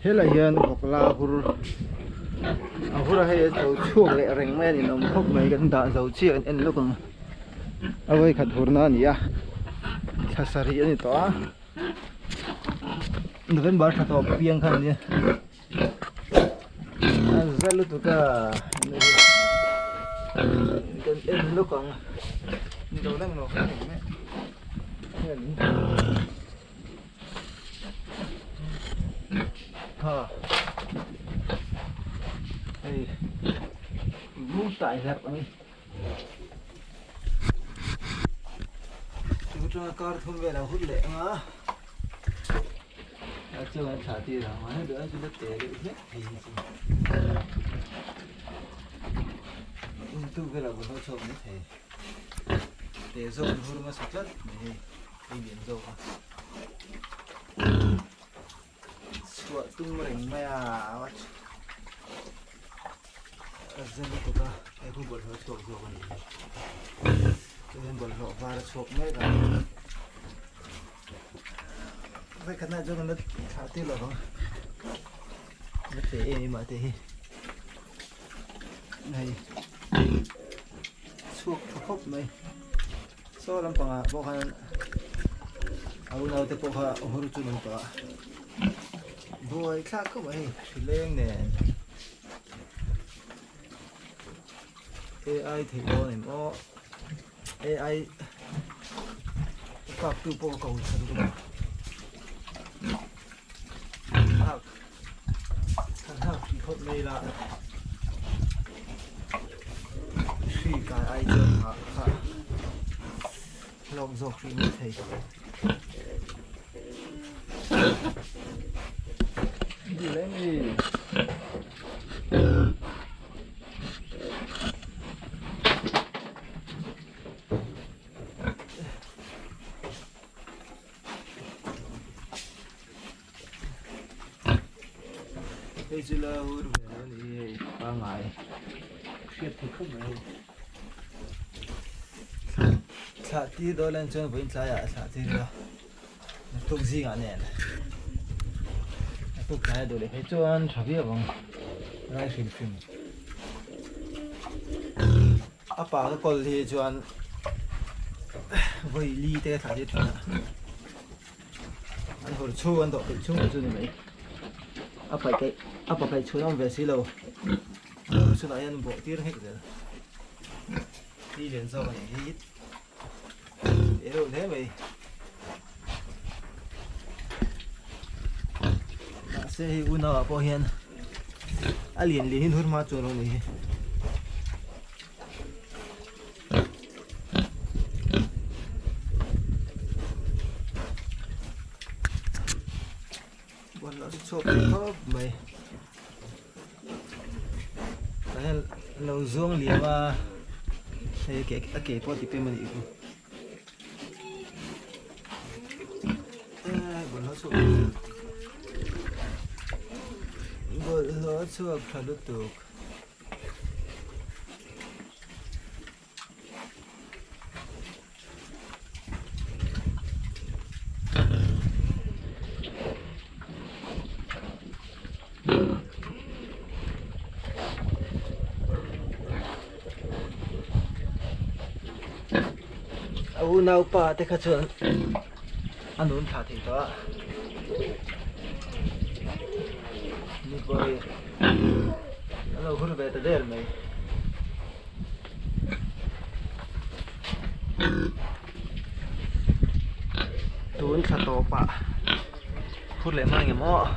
Helai hian vawk la hur a hur a hei a cho chhuak leh reng mai a ni awm khawp mai kan dah zo chiah kan en lawk ang a vawikhat hurna a ni a thla sarih a ni tawh a November thla tawp piang khan a nia a za lutuk a kan en lawk ang ni lo lang lo Ha hei lu tai hlarh a ni chu atanga kar thum vel a hut leh ang a a chuan an thlah tir ang mahni duh chu la te deuh hlek thei ni chu tu vel a bawlhhlawh chhuak mai thei te zawk an hur hmasa tlat mai hei. Hei lian zawk a chhuah tum reng mai a a zen lutuk a hei khu bawlhhlawh chhuak zawk a ni chuan bawlhhlawh var a chhuak mek a vawikhatna chuan kan la thlah tir lo vang la te em em ah te hi hei chhuak tha khawp mai. Saw lampangah pawh khan a unaute pawh kha hur chu an awm tawh a, buai thlak khawp mai hei hrileng nen AI theih dawn em aw AI kap tu pawh ka ko tha duh a hak than hak tih phawt mai ila hri kai ai chuan hah kha hlawk zawk hrih mai thei Hei chu la hur ve lo a ni hei pangai hriat theih khawp mai hei thlah tir dawn lan chuan vawiin tlaiah a thlah tir a naktuk zingah nen naktuk tlai a duh leh phei chuan tha viau ang rai hrim hrim a pa ka kawl hi chuan vawi li te ka thlah tir thin a. An hur chhung an dawh peih chhung chu ni mai. A paih kaih a pa kaih chhun a awm ve si lo. Hur chhunah hian bawh tir nghek zel. Hi lian zawk a nih hi. Te reuh hle mai. Mahse hei unau ah pawh hian a lian lian in hur hma chuan lo ni hi. Bawlhhlawh chu chhuak thei khawp mai tah hian lo zuang liam a hei ke a ke pawh ti pem a nih chu bawlhhlawh chhuak bawlhhlawh chhuak tha lutuk. A unaupa te kha chuan a nun thlah thei tawh a ni pawh hi a lo hur ve ta der mai. Tun thla tawpah phur leh hman engemaw aw.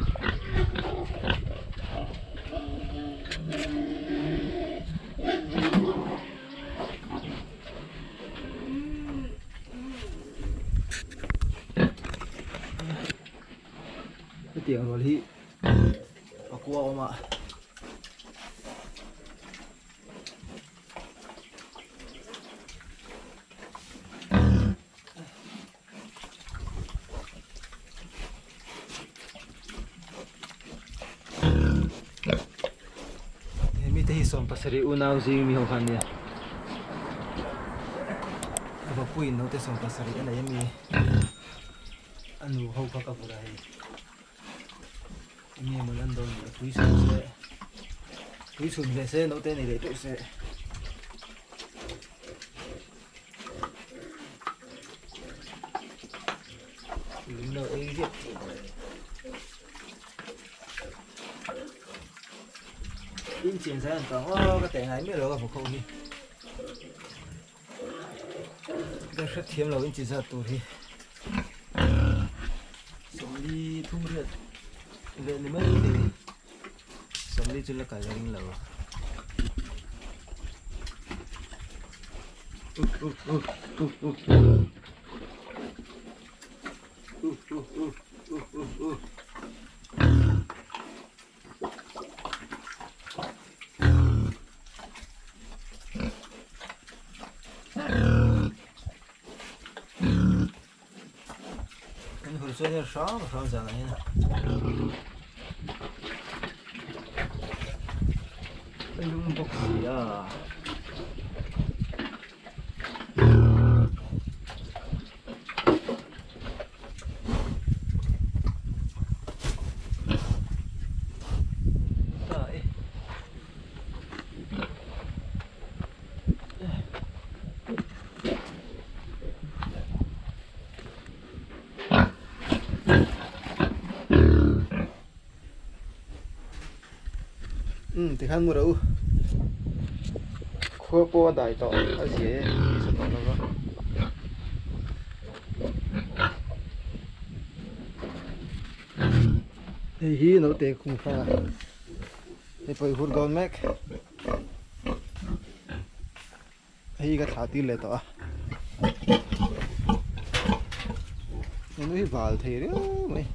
Hetiang rual hi pakua awm a. He mite hi 70 unau zing mi ho khan nia. A vapuiin naute 70 a nei ami. A nu ho kha ka vur a hei. Enge maw lan dawn ni a pui chhun se pui chhun ve se naute nei leh teuh se. Lung lo ei riat tih mai. In chen zai an tawng aw ka teh ngai miah lo ka vawk ho hi. Ka hrethiam lo in chi zat tur hi. Sawmli thum riat leh ni mai thei. Sawmli chu la kal a ring lo. Kan hur chuan hian hram hram zanah hian a lum bawk si a. Umm tikhan mu rawh u khua pawh a dai tawh a zia e tih sa tawh lova. Hei hi naute khum hrang a hei pawh i hur dawn mek. Hei ka thlah tir leh tawh a henu hi val thei riau mai.